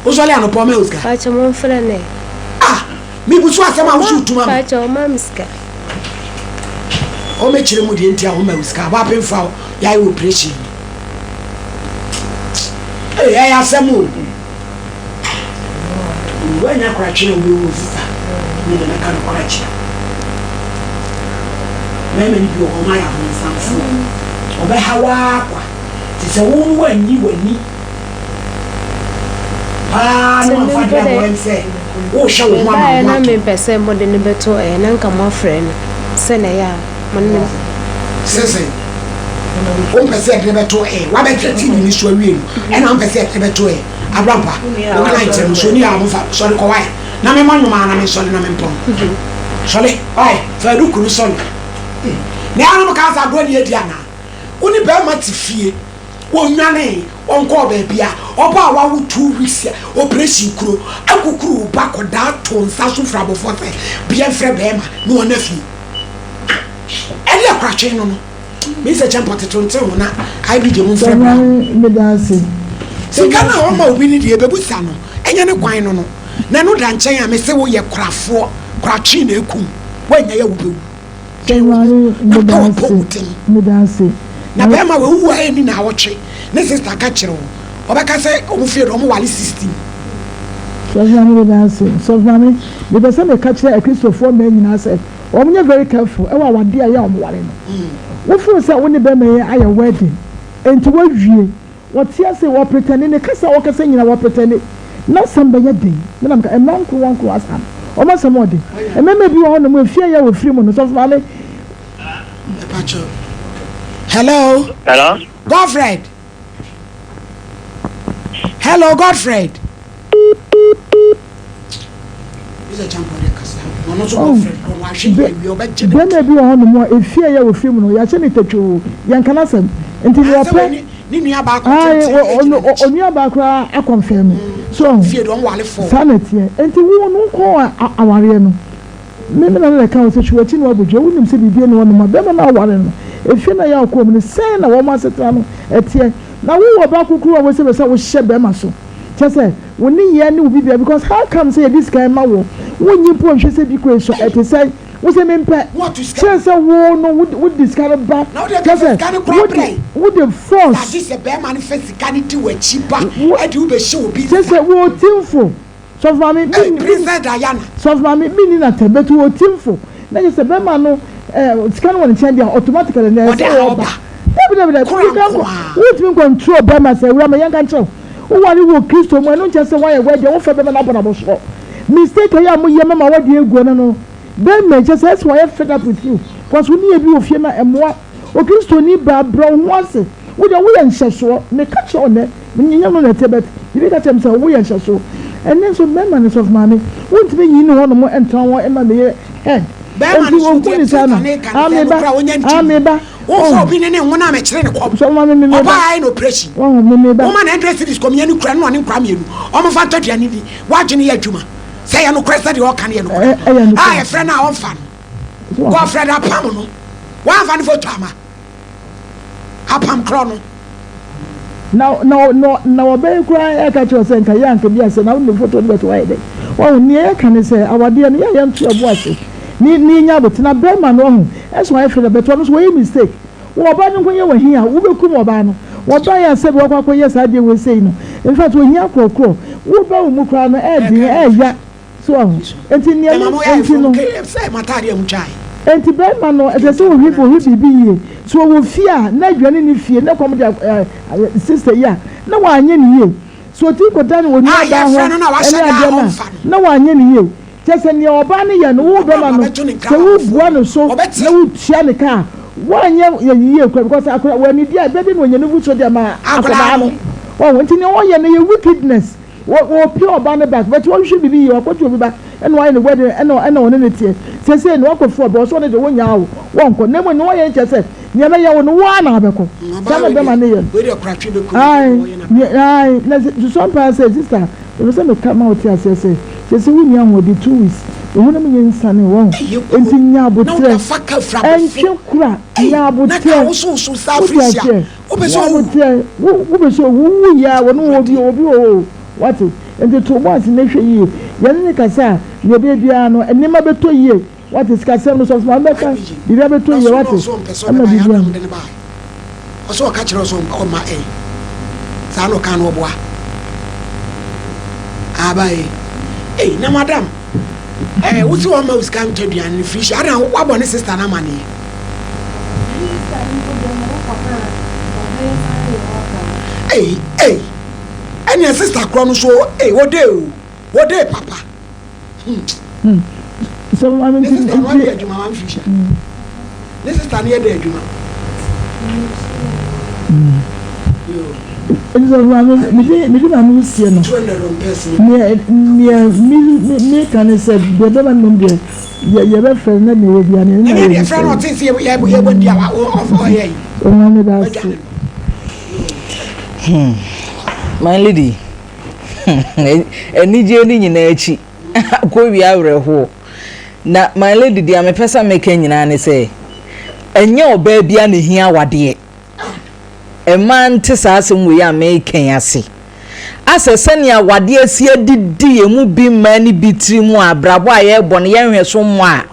wo sɔle anɔpɛ ɔma wo sika. Pakyɛ mo mfrɛ no ɛ. Ah, mibusu asɛm a wosu tuma me. Pakyɛ ɔma me sika. Ɔmɛkyerɛ mu deɛ nti a ɔma wo sika. Abɔ apemfo a yɛayɛ operation. Ee, ɛyɛ asɛm o. Woanya koratwe na wobɛwu sista. Me na mɛka no kora kyerɛ. Mmarima no bi wɔ hɔ ɔmo ayɛ abonsamfoɔ. Ɔbɛha wo ara kwa. Te sɛ wo no woanyi w'ani paa na wamfa adeɛ ama wɔn sɛ wohwɛ wo ho ama Mebaeɛ wo ho na atɔ. mepɛ sɛ mode no bɛto ɛ na nka moafrɛ no sɛnea ɛyɛ a mo ne no. Sese wompɛ sɛ yɛde no bɛto ɛ wabɛtena TV no so awie no ɛna wompɛ sɛ yɛde no bɛto ɛ Abrampa wo client no so ni a mofa sɔre kɔ wae na memmɔ nnwom a na mensɔre na mempɔn sɔre wae fa aduku no sɔre na ɛa na mo kaa sɛ agorɔ ne adi anaa wo ne bɛrima te fie wɔnwane ɔnkɔɔ baabi a ɔba a wawo 2 weeks operation kuro akukuru wo ba kɔdaa to nsa so firi abɔfoɔ sɛ bia mfrɛ bɛrima na ɔna fie ɛne akoratwe no no mi sɛ kyɛn pɔtɛtɛ nte ho na IBJ mu mfrɛ bra Meda ase. Sika no a ɔma obi no deɛ ɛbɛbusa no ɛnyɛ ne kwan no no na ɛno da nkyɛn a mese woyɛ korafoɔ koratwe na ɛkum woanya yɛ wobɛwu dwen wo ho na Meda pɛ ase. wapɔ wo den Meda ase. Na bɛrima wawu a ɛnni naawɔtwe ne sister ka kyerɛ wo ɔbɛka sɛ ɔmo fie no ɔmo wale 16. Sɔfo Maame meda ase. Sɔfo Maame, mepɛ sɛ meka kyerɛ Akristofoɔ mmaa nyinaa sɛ wɔn nyɛ very careful ɛwɔ awadeɛ a ɛyɛ a wɔn ware no. Wo feel sɛ wo ne bɛrima yi ayɛ wedding, enti woawie, wɔte ase, wɔ pretend, ne kasa a wɔkasa nyinaa wɔ pretend, n'asɛm bɛyɛ den. Me na meka, mmaa nkorowa nkorowa saa no, wɔn asɛm wɔ den. Mmarima bi wɔ hɔ nom, efie a ɛyɛ a wɔfiri mu no, Sɔfo Maame, Mepakyɛw. Hello. Hello. Godfred. Hello, Godfred. Bɛrima bi wɔ hɔnom a efie a ɛyɛ wɔ fie mu no yɛahyɛ no tatwoo yɛnka n'asɛm nti deɛ ɔpɛ onua baa koraa akɔnfɛn so ɔho saa na ɛteɛ nti wo no wokɔ awareɛ no me me na na ɛka wo sɛ hwɛ w'akyi na wabɔ dwa wonim sɛ biribi ne hɔnom a bɛrima no aware no efie no a yɛ akɔ mu no sɛn na wɔn asetena no ɛteɛ na wowɔ ba kokoro a wɔsɛ bɛ sɛ wohyɛ bɛrima so kyɛ sɛ wo nneyɛɛ ne wo bibia because how come sɛ yɛde sika ma wo wonnyi mpo nhwɛ sɛ bi kura sua ɛte sɛn wo sɛ mempɛ kyerɛ sɛ wo no wode sika no ba kyɛ sɛ wode wode force kyɛ sɛ wo timfo sɔfo maame sɔfo maame mi ni na tɛm bɛtu wo timfo na kyɛ sɛ bɛrima no ɛɛ sika no wɔ ne nkyɛn deɛ automatically na ɛsɛ wɔ ba dabi dabi dabi wotumi control bɛrima sɛ ewura ma yɛn ka nkyɛn. Woware wɔ Kristo mu a, ɛno nkyerɛ sɛ woayɛ w'adi a wofrɛ bɛrima no abɔ no abɔsoɔ. Mistake a ɛyɛ a moyɛ mɛma w'adi aguo no no, bɛrima yi kyerɛ sɛ ɛsɛ wayɛ fed up with you cause wo ne yɛ bi wɔ fie no a ɛmmoa. Okristoni baa brɛ wo ho ase, wo deɛ woyɛ nhyɛsoɔ. Meka kyerɛ wo nnɛ, menyɛ no na ɛteɛ but biribi ka kyerɛ me sɛ woyɛ nhyɛsoɔ. Ɛnnɛ nso mmarima no sɔfo maame, wontumi nyi ne hɔnom ntena hɔ mma meyɛ head. Bɛrima Enti no so wɔnhu deɛ ne saa Peter no. ne ka ne Ah sɛ me ba, nokorɛ ɔnya ah ntim. me ba, Womfa oh. obi ne ne nwona mɛkyere ne kɔm. Sɔfo maame me me ba. Ɔbaa ayɛ no operation. Wahu me me ba. Woma no 100 cedis kɔmia ne kura ne ɔne nkora mienu. Ɔmo fa ntɔ aduane di. W'adwene yɛ adwuma. Sɛ ɛyɛ nokorɛ sɛ deɛ ɔka no yɛ nokorɛ. Ɛyɛ nokorɛ. A yɛfrɛ no a ɔmfa no. Godfred apam no. Wamfa ne foto ama. Apam korɔ no. Na na na na ɔbɛn koraa ɛka kyerɛ sɛ nka yɛ anka bi asɛ na wode foto no bɛto ayɛ dɛ. Wahu nea yɛka ne sɛ awadeɛ no yɛ a yɛnto yɛbo ase ne ne yɛnya abotena bɛrima no wahu ɛso ayɛ fɛ dɛ bɛto ɔno nso wɔyɛ mistake. Wɔ ɔbaa no nko yɛ wɔ he a wobɛkum ɔbaa no. Wɔbaa yɛ a sɛbi wakɔ akɔyɛ saa adeɛ wei sei no in fact ohia korɔkorɔ. Wo ba wo mu koraa no ɛɛden ɛɛya. So wahu? Enti nea me, enti no. Enti barima no, ɛsɛ sɛ ɔhwɛ, ɔhwɛ biribi yie. Sɛ ɔwɔ fie a, na aduane nni fie, na kɔm de ɛ, ɛ, sista yi a, na wanyɛ no yie. Sɛ ɔtumi kɔda ne onuabaa hɔ ne adeɛ no a, na wanyɛ no yie. Kyerɛ sɛ, nea ɔbaa no yɛ no, wo barima no, sɛ wobua no so na wotua ne ka a, woanyɛ yɛ yie koraa because akwadaa, wannidi a, ɛbɛyɛ dɛn na wanya nufosuo de ama akwadaa no? Wahu? Enti nea ɔyɛ no yɛ wickedness. Wɔ wɔpia ɔba no back but wɔnhwɛ biribi yie wakɔgye obi ba ɛna wayɛ no wedding ɛna ɛna ɔne no teɛ seesei no wakɔfi ɔba ɔsɛ ɔne deɛ wonyaa wo wɔnkɔ na mmom nea wɔyɛ no kyerɛ sɛ nea mɛyɛ wo no wo ara na wabɛkɔ saa na bɛma no yɛ no ae ae na susua mpaa sɛ sister mepɛ sɛ meka ma wote aseɛ sɛ seesei wonni ahoɔden 2 weeks wo honam nyɛ nsane wɔn enti nya aboterɛ ɛntwe kora nya aboterɛ wote aseɛ. Wopɛ sɛ wopɛ sɛ owu wu yɛ a wɔne wɔ bi obi wɔ hɔ o wate nti to bo ase na hwɛ yie yɛne ne kasa a nea ɛbɛyɛ biara no nneɛma bɛtɔ yie wate sikasɛm no sɔfo maame bɛka biribi abɛtɔ yie wate ɛma biribi a. Ɔsɛ ɔka kyerɛ ɔsɛ ɔma ɛ saa na ɔka no ɔboa aba yi ei na madam ɛɛ wosi wɔn ma sika ntɔ aduane no firi hyɛ adan wabɔ ne sister no amaneɛ. Ei ei ɛnneɛ sister korɔ no so ei wɔde o wɔde papa. Hmm. So maame Ne nti sister no nti ayɛ adwuma maame firi hyɛ ne sister no yɛ dɛ adwuma. Nti sɛ maame mede mede maame sie no neɛ neɛ me me meka ne sɛ deɛ bɛma no mmom deɛ yɛ yɛbɛfrɛ no na nea ɛwɔ biara no yɛne no Ɛnyɛ ayɛ deɛ ne frɛ no sɛ ɔte sɛ yɛbɔ di a ɔyɛ yi. Maame da ase. My lady, anigye no nyinaa akyi akɔwie awerɛhoɔ. Na my lady deɛ mepɛ sɛ meka nyinaa ne sɛ ɛnyɛ ɔbaa biara na ehia awadeɛ. Mmaa nte saa asɛm wei a meka yi ase. Asɛ sɛnea awadeɛ asi adidi yɛn mu bi mmaa ne bi tiri mu a abrabɔ a yɛrebɔ no yɛnhwɛ so mmɔ a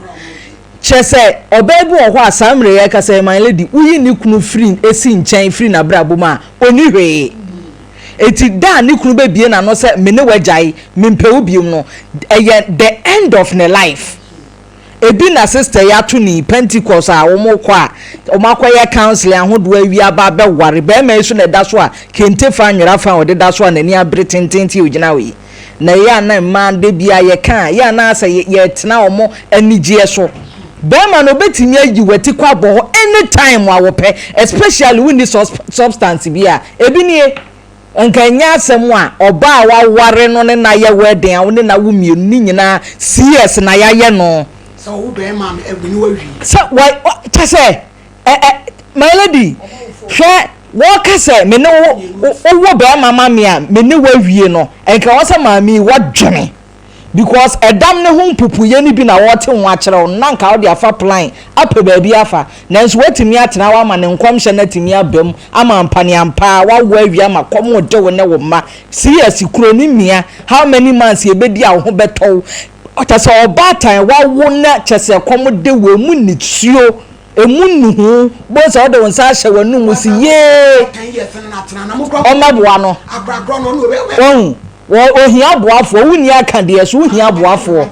kyerɛ sɛ ɔbaa bi wɔ hɔ a saa mmerɛ yɛreka sɛ my lady woyi ne kunu firi esi nkyɛn firi n'abrabɔ mu a ɔnni hwee. Eti da a ne kunu bɛbie n'ano sɛ me ne wagyae mempɛ wo biom no ɛyɛ the end of ne life. Ebi na sister yi ato ne Pentecost a wɔn kɔ a wɔn akɔyɛ counseling ahodoɔ awie aba abɛware bɛrima yi so na ɛda so a kente fa nwera fa a ɔde da so a n'ani abere tententen a ogyina hɔ yi. Na ɛyɛ a na mmaa da bi a yɛka a yɛ a na asɛ yɛtena wɔn anigyeɛ so. Bɛrima no obetumi ayi w'ati kɔ abɔ hɔ anytime a wɔpɛ, especially wonni substance bi a. Ebi nie, nka ɛnyɛ asɛm a ɔbaa a waware no ne no ayɛ wedding a wo ne no awo mmienu ne nyinaa CS na yɛayɛ no. Sɛ ɔwo bɛrima no awu ne wawie. Sɛ wa kyɛ sɛ ɛ ɛ my lady hwɛ wɔka sɛ me ne wo wowo bɛrima ma me a me ne wo awie no nka wɔ sɛ maame yi wɔdwene. Because ɛdam no ho mpupuiɛ no bi na wɔrete ho akyerɛ wo no, na anka wode afa plan apɛ baabi afa. Nanso woatumi atena hɔ ama ne nkɔmhyɛ no atumi aba mu ama ampaneampa ara woawo awie ama kɔm rede wo ne wo mma. CS kuro no mia, how many months yɛbɛdi a wo ho bɛtɔ wo? Kyerɛ sɛ ɔbaatan woawo na kyerɛ sɛ kɔm de wo, ɛmu nisuo. Emu nnuhu, bohu sɛ wode wo nsa ahyɛ w'anum si yee, ɔmmɛboa no. Wahu? Wɔ, ohia aboafoɔ. Wonni aka deɛ, so wohia aboafoɔ.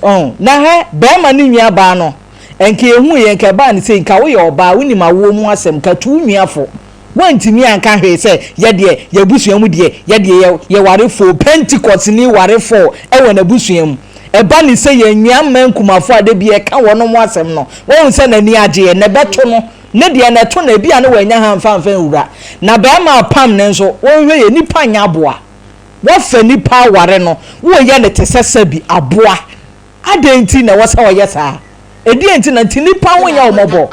Ɔho? Na hɛ, barima ne nua baa no, nka yɛhuu yɛ, nka ɛbaa no sei, nka woyɛ ɔbaa, wonim awoɔ mu asɛm, nka tu wo nua fo. Woantumi anka hwee sɛ, Yɛ deɛ, yɛn abusua mu deɛ, yɛ deɛ yɛ, yɛware foo. Pentekostni ware foo wɔ n'abusua mu. Ɛba ne sɛ yɛn nua mmaa nkumafoɔ a da bi yɛka wɔnom asɛm no, woahu sɛ n'ani agye ɛ, na ɛbɛto no. Ne deɛ na ɛto no, ebia ne wannya ha amfa amfa anwura. Na barima apam no nso, wonhwɛ yɛ, nnipa nyɛ aboa. Woafa nipa aware no, woreyɛ no te sɛ sɛbi aboa. Adɛn nti na ɛwɔ sɛ ɔyɛ saa? Ɛdeɛn nti na nti nnipa ho nyɛ wo mmɔbɔ?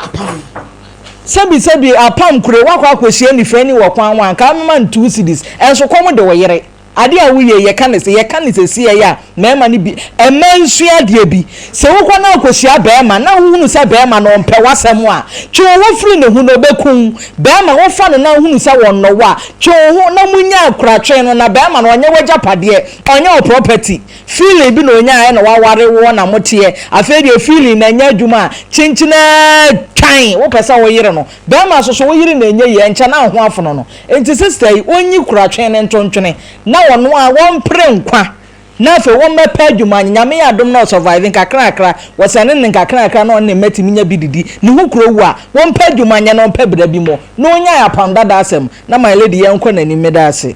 Sɛbi sɛbi apam kure woakɔ akɔhyia nifrani wɔ kwan ho a nka womema no 2 cedis ɛnso kɔm de wo yere. Adeɛ a woyɛ yi yɛka no sɛ yɛka no sɛsiɛ a mmarima no bi mmaa nsua adeɛ bi. Sɛ wokɔ na wokɔhyia barima na wohunu sɛ barima no ɔmpɛ w'asɛm a twe wo ho firi ne ho na ɔbɛku wo. Barima wofa no na wohunu sɛ ɔnnɔ wo a twe wo ho na monya akuratwe no na barima no ɔnyɛ w'agyapadeɛ ɔnyɛ wo property. Feeling bi na onyaeɛ na waware woɔ na moteɛ afei deɛ feeling no anyɛ adwuma a kyenkyen ara twan wopɛ sɛ woyere no bɛrima nso so woyere no ɛnyɛ yie ɛnkyɛ na wo ho afono no nti sister yi ɔnyi koratwe no ntontwene na ɔno ara wɔmpere nkwa na afei wɔmmɛpɛ adwuma nyɛ Nyame yɛ adom na ɔsurvive nkakrakra wɔsɛne no nkakrakra na ɔne ne mma tumi nya bi didi ne ho kuro wu a wɔmpɛ adwuma nyɛ na ɔmpɛ bra bi mmɔ na ɔnyae apam dada asɛm na my lady yɛnkɔ n'anim meda ase.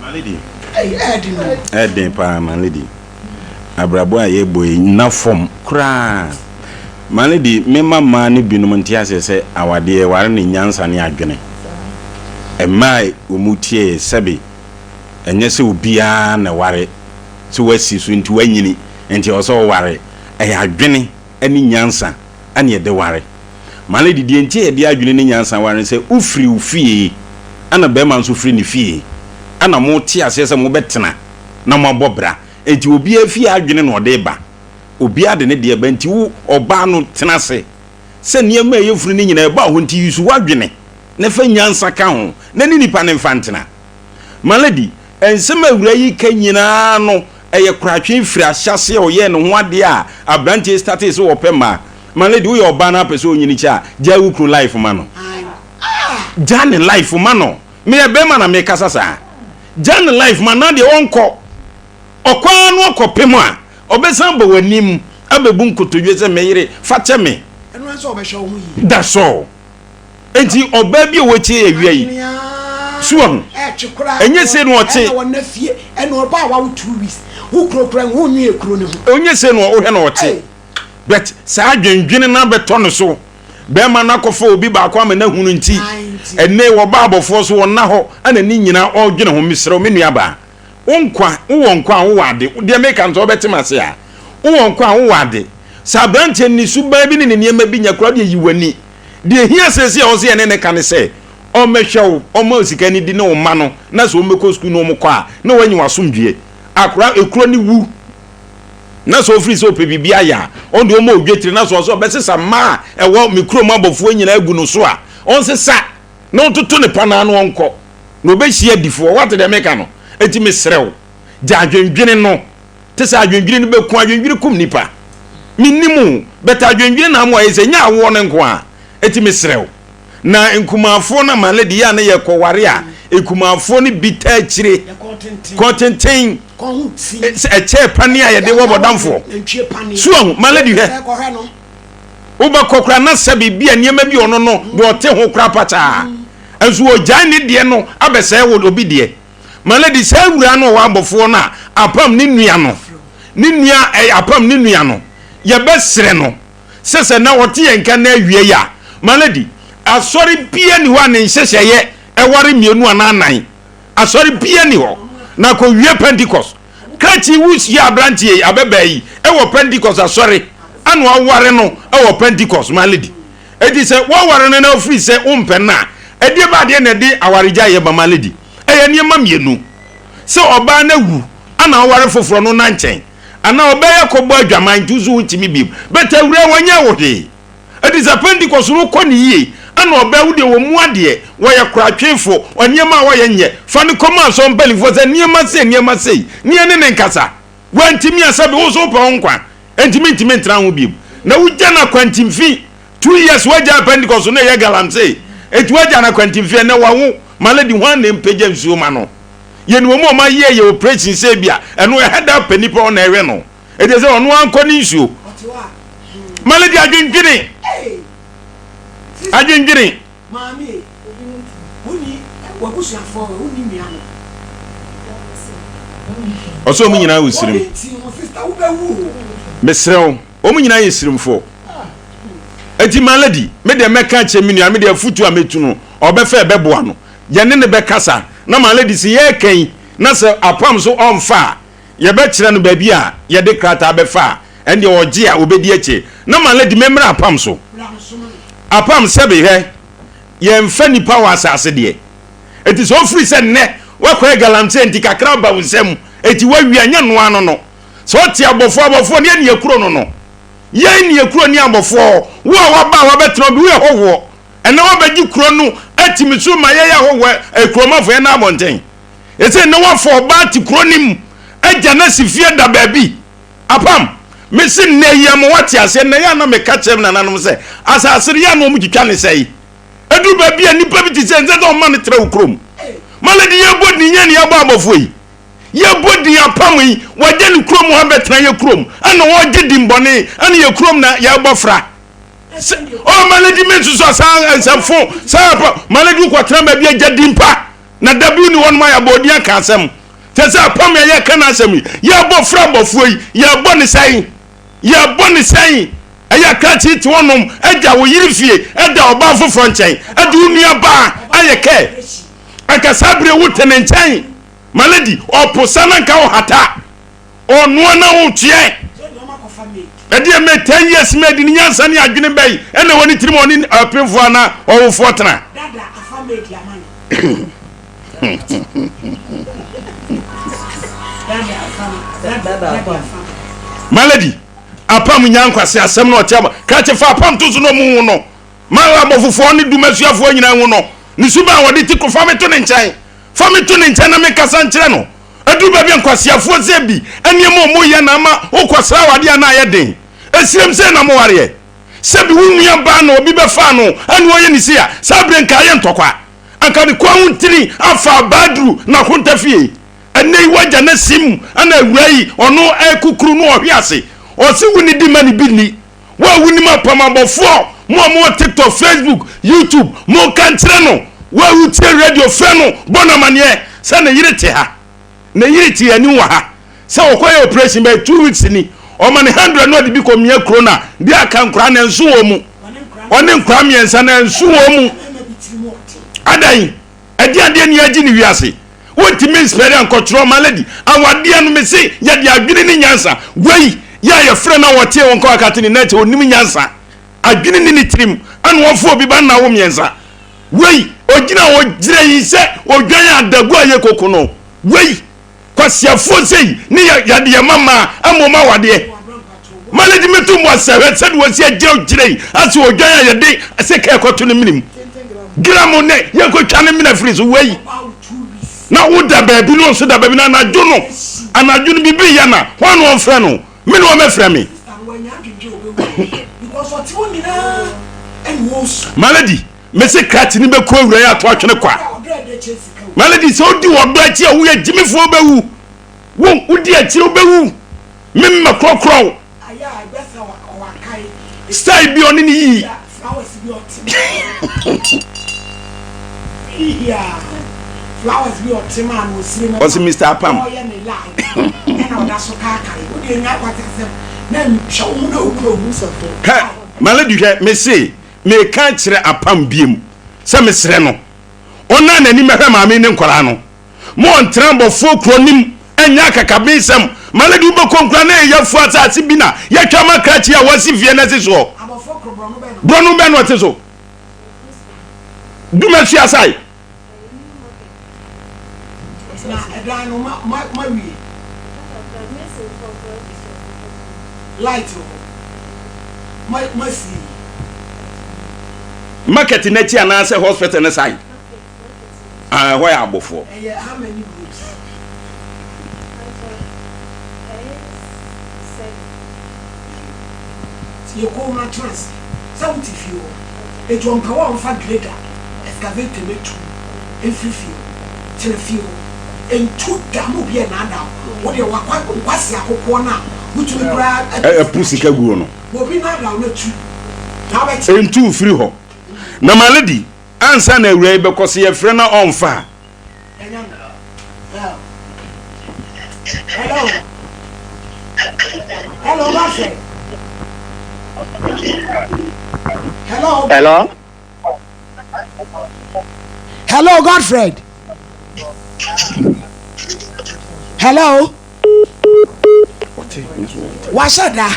My lady, ɛyɛ den paa my lady. Abrabɔ a yɛbɔ yi nna fam koraa. My lady, mema mmaa no binom nte aseɛ sɛ awadeɛ yɛware no nyansa ne adwene. Mmaa a wɔn tie yɛ sɛbe ɛnyɛ sɛ obiara na ɛware sɛ wasi so nti wanyini nti ɛwɔ sɛ ɔware. Ɛyɛ adwene ne nyansa na yɛde ware. Ma no de, deɛ nti a yɛde adwene ne nyansa ware ne sɛ, wofiri wo fie, ɛna barima nso firi ne fie, ɛna mote aseɛ sɛ mobɛtena na moabɔ bra. Enti obiara fie adwene na ɔde ba, obiara de ne deɛ ba. Enti wo ɔbaa no tena ase sɛ nneɛma a ɛyɛ funu no nyinaa ɛba wo hɔ, nti use w'adwene na fa nyansa ka ho na ne nipa no mfa ntena. Malady, nsɛm a awuraa yi ka nyinaa no, ɛyɛ koratwe firi ahyɛaseɛ a ɔyɛɛ ne ho adeɛ a aberanteɛ yi startee sɛ ɔpɛ mmaa. Malady, woyɛ ɔbaa na wopɛ sɛ ɔnyini kyɛ a, gyae wo kunu life ma no. Gyaa ne life ma no. Meyɛ bɛrima na mekasa saa. Gyaa ne life ma no na deɛ ɔnkɔ. Ɔkɔ ara na ɔkɔpem a, ɔbɛsan aba w'anim abɛbu nkotodwe sɛ, me yere, fa kyɛ me. That's all. Enti ɔbaa bi a ɔtie awia yi, so wahu? Ɛnyɛ sei na ɔte. Ɛnyɛ sei na ɔhwɛ na ɔte. But saa adwendwene no abɛtɔ no so. Bɛrima no akɔfa obi baako ama no ahunu nti, ɛnɛ wɔba abɔfoɔ so wɔnna hɔ ɛna ne nyinaa ɔredwene ho. Mesrɛ wo me nuabaa, wo nkwa, wowɔ nkwa a wowɔ ade. Deɛ meka no sɛ wobɛte m'ase a, wowɔ nkwa a wowɔ ade. Sɛ aberanteɛ no ne suban bi ne ne nneɛma bi nyɛ koraa, wodeɛ yi w'ani. Deɛ ɛhia seesei a ɔsɛ yɛne no ka ne sɛ, ɔmmɛhwɛ wo, ɔmma wo sika no di ne wo mma no, na sɛ wɔmmɛkɔ sukuu na wɔkɔ a, na woanya w'asomdwoeɛ. Akora, ekuro no wu, na sɛ ɔfiri sɛ ɔpɛ biribi ayɛ a, ɔno deɛ ɔmma wo dwetire, na sɛ ɔsɛ ɔbɛsesa mmaa a ɛwɔ me kurom abɔfoɔ nyinaa agu no so a, ɔnsesa na ɔntoto ne panaa na ɔnkɔ, na ɔbɛhyia adifoɔ. Woate deɛ meka no? Enti mesrɛ wo, gya adwendwene no. Te sɛ adwendwene no bɛku, adwendwene kum nipa. Mennim o, but adwendwene na ama ɔyɛ sɛ, ɛnyɛ awoɔ no nko ara. Enti mesrɛ wo. Na nkumaafoɔ no ama lady yɛ a na yɛkɔ ware a, nkumaafoɔ no bi taa akyire, kɔn tenten, sɛ ɛkyɛɛ pane a yɛde wɔ bɔdamfoɔ. So ahu, ma lady hwɛ. Wobɛkɔ koraa na sɛ biribi a nneɛma bi ɔno no, deɛ ɔte ho koraa pakyaa. Nso ɔgyae ne deɛ no abɛsɛe wo obi deɛ. Ma lady, saa awuraa no a ɔwɔ abɔfoɔ no a apam ne nua no. Ne nua ɛyɛ apam ne nua no, yɛbɛsrɛ no sɛ sɛ na ɔte yɛn nka na awiei a, my lady, asɔre biara nni hɔ a ne nhyehyɛeɛ ɛware mmienu anaa nnan. Asɔre biara nni hɔ. Na kɔwie Pentecost. Krakye wo hyia aberanteɛ yi, abɛbaa yi, ɛwɔ Pentecost asɔre, ana waware no ɛwɔ Pentecost, my lady. Enti sɛ woaware no na wofiri sɛ wompɛ no a, ɛdeɛ ba adeɛ na ɛde awaregyaeɛ ba, my lady? Ɛyɛ nneɛma mmienu. Sɛ ɔbaa no awu ana woware foforɔ no na nkyɛn, anaa ɔbaa yi akɔbɔ adwaman nti wo so wontumi bio. But awuraa wanyɛ wo hwee. Enti sɛ Pentecost no kɔ no yie ana ɔbaa wo deɛ wɔmmu adeɛ, wɔyɛ koratwefo, nneɛma a wɔyɛ nyɛ, fa no kɔma asɔre mpanimfoɔ sɛ nneɛma sei nneɛma sei ne yɛne no nkasa. Wantumi a sɛbe wo nso wopɛ wo nkwa enti mentumi ntena ho bio. Na wogya no akwantimfi 2 years wagyae Pentecost no ɛyɛ galamsey enti wagya no akwantimfi ɛnɛ wawo ma lady hwan na mpagya nsuo ma no? Yɛnim wɔn a wɔayɛ yɛ operation sɛ bi a ɛno ɛhɛ da pɛ nipa ɔna ɛhwɛ no. Ɛdeɛ sɛ ɔno ankɔ ne nsuo. Malady adwendwene. Adwendwene. Maame, wonni w'abusuafoɔ wɔ wonni nua no. Ɔsɛ wɔn nyinaa wɔ sirim. Mesrɛ wo, wɔn nyinaa yɛ sirimfoɔ. Eti Malady, me deɛ mɛka akyerɛ me nua, me deɛ afutu a mɛtu no, ɔbɛfɛ ɛbɛboa no. Yɛne no bɛkasa. Na Malady sɛ yɛreka yi, na sɛ apam so ɔmfa a, Yɛbɛkyerɛ no baabi a yɛde krataa bɛfa a, ɛndeɛ ɔgye a ɔbɛdi akyire. Na ma lady memmra apam so. Apam sɛbe hwɛ, yɛmfa nnipa wɔ asase deɛ. Enti sɛ ɔfiri sɛ nnɛ woakɔyɛ galamsey nti kakra aba wo nsam, enti woawia, nyɛ noa no no. Sɛ ɔte abɔfoɔ, abɔfoɔ no yɛn ne yɛkuro no no. Yɛn ne yɛkuro ne abɔfoɔ. Wo a woaba a woabɛtena hɔ bi, woyɛ hɔhoɔ. Ɛnnɛ woabɛgye kuro no atim so ma yɛyɛ ahɔhoɔ, akuromafo, yɛn nan abɔnten. Ese na wafa ɔbaa te kuro no mu agya no asi fie da baabi. Apam, mese nnɛ yi ama woate aseɛ, nnɛ yɛ a na meka kyerɛ me nananom sɛ asase no yɛ a na wɔtwitwa ne sɛe. Ɛduru baabi a nnipa bi te sɛ ɛnsɛ sɛ wɔma no tra wo kurom. Malady yɛbɔ din yɛn ne yɛbɔ abɔfoɔ yi. Yɛbɔ din apam yi, wagya ne kurom ha bɛtena yɛ kurom ɛna ɔregye din bɔne ɛne yɛ kurom na yɛrebɔ fra. Sɛ, oh Malady mensusua saa nsɛmfo saa apa, Malady wokɔtena baabi agya din pa. Na da bi wonni hɔnom a yɛabɔ odin aka asɛm. Kyerɛ sɛ apam a yɛreka n'asɛm yi, yɛrebɔ fra abɔfoɔ yi, yɛrebɔ ne sɛn? Yɛrebɔ ne sɛn? Ɛyɛ akrakye te hɔnom, agya wo yere fie, ɛda ɔbaa foforɔ nkyɛn, ɛde wo nua baa ayɛ kɛ. Anka saa bere wote ne nkyɛn. My lady, ɔpo sa na nka ɔhata. Ɔnoa na ɔteɛ. Ɛdeɛ mɛ 10 years mɛ di ne nyansa ne adwene bɛyi ɛna wɔ ne tirim ɔne apemfoɔ anaa ɔwofoɔ tena. Dada afa maid ama no. Dada afa no. Dada afa no. My lady, apam nya nkwase asɛm na ɔte ama. Krakye fa apam to so na ɔmo hu no. Ma abɔfofoɔ ne dumasuafoɔ nyinaa hu no. Ne suban a wɔde ti ko fa me to ne nkyɛn. Fa me to ne nkyɛn na menkasa nkyerɛ no. Ɛduru baabi a nkwaseafoɔ sɛ bi nneɛma a wɔyɛ na ama wokɔsra awadeɛ a na ayɛ den. Ɛsirem sɛ na mowareɛ. Sɛ bi wo nua baa na obi bɛfaa no ɛna ɔyɛ ne sei a, saa berɛ nka ayɛ ntɔkwa. Anka ne kɔn ho ntini afa abaa duru n'akonta fie. Ɛnnɛ yi w'agya no asim ɛna awura yi ɔno ɛkukuru no ɔhwe ase. Ɔse wo nidi ma ne bi nni. Wo a wonim apam abɔfoɔ, mo a mowɔ TikTok, Facebook, YouTube, monka nkyerɛ no. Wo a wotie radio, frɛ no, bɔ no amaneɛ sɛ ne yere te ha. Ne yere te yɛn anim wɔ ha. Sɛ ɔkɔyɛ operation bɛyɛ 2 weeks ni, ɔma ne 100 na ɔde bi kɔmia kuro no a, deɛ aka nkoraa na ɛnso wɔ mu. Ɔne nkoraa mmiɛnsa na ɛnso wɔ mu. Adan, ɛde adeɛ ni agye ne wiase. Wontumi nsɛre ankɔtwerɛ ma lady. Awadeɛ no mese yɛde adwene ne nyansa. Wei yɛ a yɛfrɛ no a ɔtee wo nka wakate ne nan akyi ɔnim nyansa. Adwene nni ne tirim ɛna ɔfa obi ba nna wo mmiɛnsa. Wei ɔgyina hɔ gyerɛyi sɛ odwan a adagu a yɛkɔku no. Wei kwasiafoɔ sei ne yɛ yɛde yɛn mma maa ama wɔn awadeɛ. Ma lady meto mbo asɛ hwɛ sɛdeɛ wɔsi agyina gyerɛyi asɛ odwan a yɛde sika ɛkɔto ne menem. Gram ne yɛnkɔtwa ne mena firi so wei. Na woda baabi na ɔnso da baabi na anadwo no anadwo no biribi yɛ na hwan na ɔmfrɛ no me na ɔmɛfrɛ me. Malady mese krakye ne bɛkɔ awura yɛ ato atwene kwa. Malady sɛ wodi ɔdɔ akyi a woyɛ gyimifoɔ wobɛwu wo wodi akyi wobɛwu me mma korɔkorɔ wo style bi ɔne ne yii. Flowers bi ɔte. Flowers bi ɔte maa no osiri no Ɔse Mister Apam. Ɔyɛ ne live ɛna ɔda so kaakae wo deɛ nyae kwate asɛm na nhwɛ wo ho na wo kurom. Hɛ my lady hwɛ mese meka akyerɛ Apam biom sɛ mesrɛ no ɔnnan n'ani mmɛhwɛ maame ne nkwadaa no ma ɔntena abɔfoɔ kuro no mu nyɛ akakabensɛm. My lady wobɛkɔ nkura na ɛyɛ yafuo asase bi na yɛatwa ama krakye a wasi fie no asi soɔ. Borɔno bɛn na ɔte so? Dumasua side. Na ɛdan no ma ma ma wie. Light wɔ hɔ. Ma ma sie. Market n'akyi anaasɛ hospital no side. Ah, ɛhɔ yɛ abofoɔ. Ɛyɛ how many rooms? Nti yɛ komm na tena ase sɛ wote fie hɔ. Enti ɔmpɛ wo a ɔmfa grader, excavator mɛtu wo mfiri fie hɔ. Tena fie hɔ. Ntu da ma obi ɛnnaadaa wo. Wo deɛ wakwa nkwasi akokoɔ no a wotumi koraa Ɛpu sika guo no. Ma obi nnaadaa wo na tu na wobɛte. Ntu mfiri hɔ. Na my lady, ansa na awuraa yi bɛkɔ, sɛ yɛfrɛ na ɔmfa a. Hello. Hello, Godfrey. Hello. Hello. Hello, Godfred. Hello. Wahyɛ da.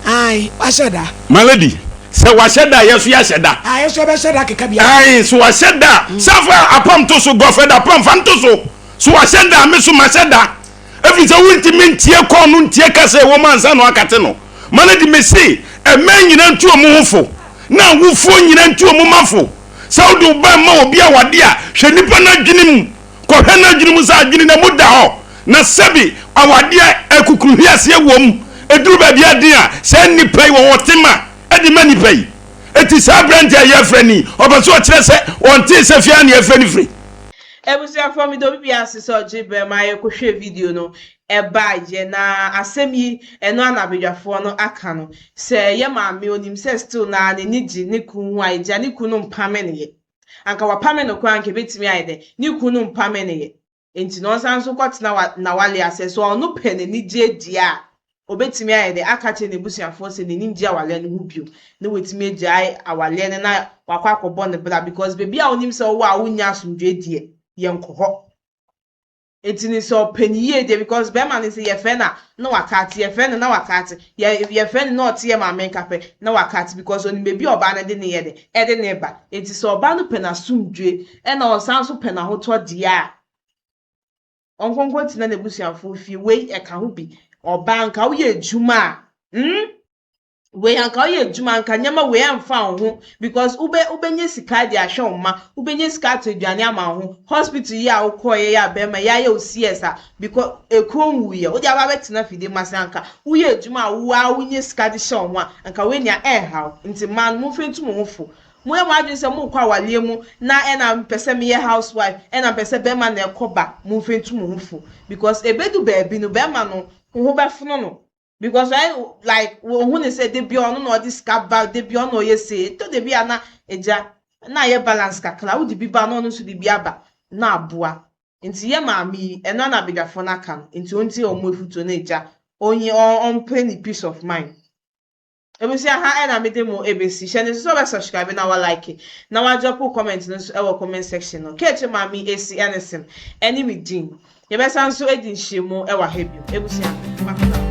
Ayi, wahyɛ da. My lady, sɛ wahyɛ da yɛ so yɛahyɛ da. Ayi, so yɛbɛhyɛ da keka bi. Ayi, so wahyɛ da. Mm. Safa apam to so, Godfred apam fa nto so. So wahyɛ da, me so mahyɛ da. Ɛfiri sɛ wontumi ntie kɔn no ntie kasa ɛwɔ mu ansa na wakate no. My lady, me se, ɛmɛ nyina ntu ɔmo ho fo, na awofoɔ nyina ntu ɔmo ma fo. Sɛ wode wo ba ma obi awade a, hwɛ nipa no adwene mu. Kɔhwɛ n'adwene mu sɛ adwene no mu da hɔ, na sɛbe awadeɛ akukuruhweaseɛ wom. Ɛduru baabi a den a, saa nnipa yi wɔwɔ tema de ma nnipa yi. Enti saa aberanteɛ a yɛrefrɛ no yi, ɔpɛ sɛ ɔkyerɛ sɛ ɔntee sɛ fie ara na yɛrefrɛ no firi. Abusuafoɔ meda obi biara ase sɛ ɔgye berɛ ma yɛkɔhwɛɛ video no ɛbaeɛ na asɛm yi ɛno ara na abadwafoɔ no aka no sɛ yɛ maame ɔnim sɛ still naa n'ani gye ne kunu ho a ɛgya ne kunu no mpame no yɛ Anka wapame no koraa anka ebetumi ayɛ dɛ ne kunu no mpame no yɛ. Enti na ɔnsan nso nkɔtena wa n'awale ase. Sɛ ɔno pɛ n'anigyeɛ deɛ a, obetumi ayɛ dɛ aka akyerɛ n'abusuafoɔ sɛ n'ani ngye awaleɛ no ho bio na watumi agyae awaleɛ no na wakɔ akɔbɔ ne bra because baabi a wonim sɛ wowɔ a wonnya asomdwoeɛ deɛ, yɛnkɔ hɔ. Enti no sɛ ɔpɛ no yie deɛ because bɛrima no sɛ yɛfrɛ no a na wakate, yɛfrɛ no na wakate, yɛ yɛfrɛ no na ɔte yɛ maame nka pɛ na wakate because ɔnim baabi a ɔbaa no de no yɛ dɛ ɛde no reba. Enti sɛ ɔbaa no pɛ n'asomdwoe ɛna ɔsan nso pɛ n'ahotɔ deɛ a, ɔnkɔ nkɔtena n'abusuafoɔ fie. Wei ɛka ho bi. Ɔbaa nka woyɛ adwuma a, hmm? Wei anka woyɛ adwuma anka nneɛma wei ɛmfa wo ho because wobɛ wobɛnya sika de ahwɛ wo mma, wobɛnya sika atɔ aduane ama wo ho, hospital yi a wokɔeɛ yi a bɛrima yi ayɛ wo CS a because ekuro nwuiɛ wode aba abɛtena fidie mu ase anka woyɛ adwuma a wo ara wonya sika de hyɛ wo ho a anka wei nea ɛnha wo. Nti mmaa no momfa ntu mo ho fo. Moyɛ mo adwene sɛ morekɔ awareɛ mu na ɛna mepɛ sɛ meyɛ house wife ɛna mepɛ sɛ bɛrima na ɛkɔ ba momfa ntu mo ho fo because ɛbɛdu baabi no bɛrima no wo ho bɛfono no. Because why like ohun ne sɛ de bia ɔno na ɔde sika ba de bia ɔno na ɔyɛ sei ɛtɔ de bi a na agya na ayɛ balance kakra wode bi ba na ɔno nso de bi aba na aboa nti yɛ maame yi ɛno na abadwafoɔ no aka no nti ɔntie wɔn afutuo na agya ɔnyi ɔmpɛ ne peace of mind. Abusua ha ɛna mede mo ɛbɛsi hyɛ ne nso sɛ ɔbɛ subscribe na wa like na wa drop comment no nso ɛwɔ comment section no kɛkyɛ maame esi ɛne sem ɛne me din. Yɛbɛsan nso adi nhyiamu wɔ ha bio. Abusua, makra mo.